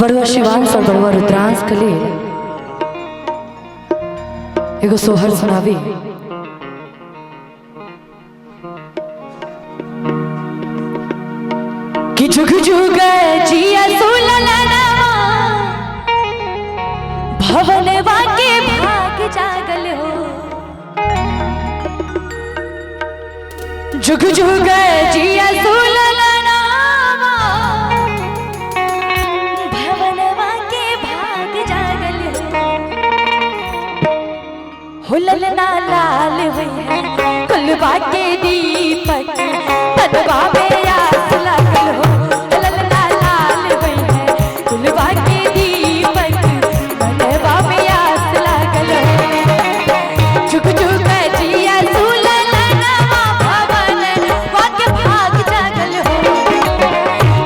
बड़ुआ शिवांश और बड़ुआ रुद्रांश के लिए एगो सोहर सुनावी। कि जुग जुग जिया सुललनवा भवनवा के भाग जागल हो। जुग जुग जिया सुललनवा भवनवा के भाग जागल हो। हुललना लाल हुई है कुलवा के दीपक तनवा में आस लागल हो। हुललना लाल हुई है कुलवा के दीपक मनवा में आस लागल हो। जुग जुग जिया सुललनवा भवनवा के भाग जागल हो।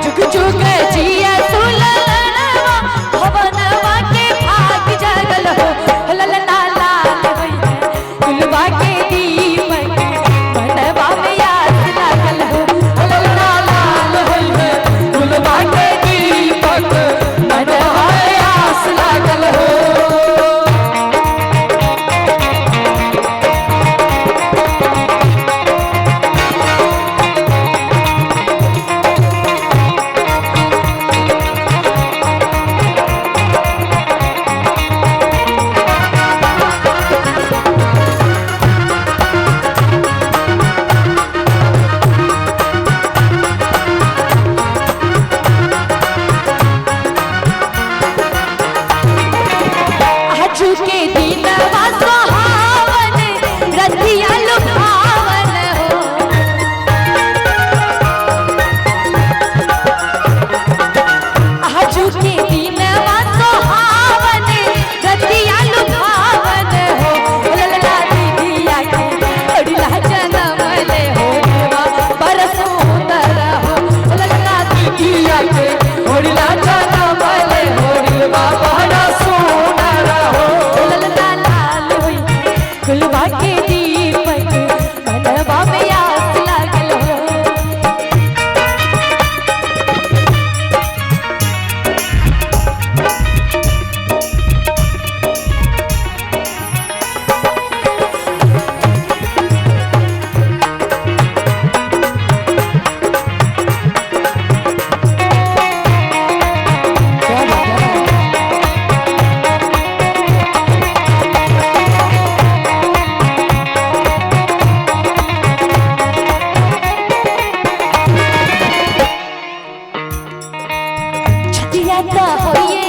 जुग जुग जिया सुललनवा भवनवा के भाग जागल हो। हुललना लाल हुई है कुलवा के दीपक मनवा में आस लागल हो। हुललना लाल हुई है कुलवा के दीपक मनवा में आस लागल हो। आजू के दिनवा सोहावन रतिया लुभावन हो। आजू के दिनवा सोहावन रतिया लुभावन हो। ललला दीदिया के ओढ़ला जनम ले हो पर सुंदर हो। ललला दीदिया के होरिला जनम ले होरिलवा बड़ा सोनार हो। ललला लाल हुई कुलवा के दीपक मनवा में आस लागल हो। क्या बात है। छतिया त होइए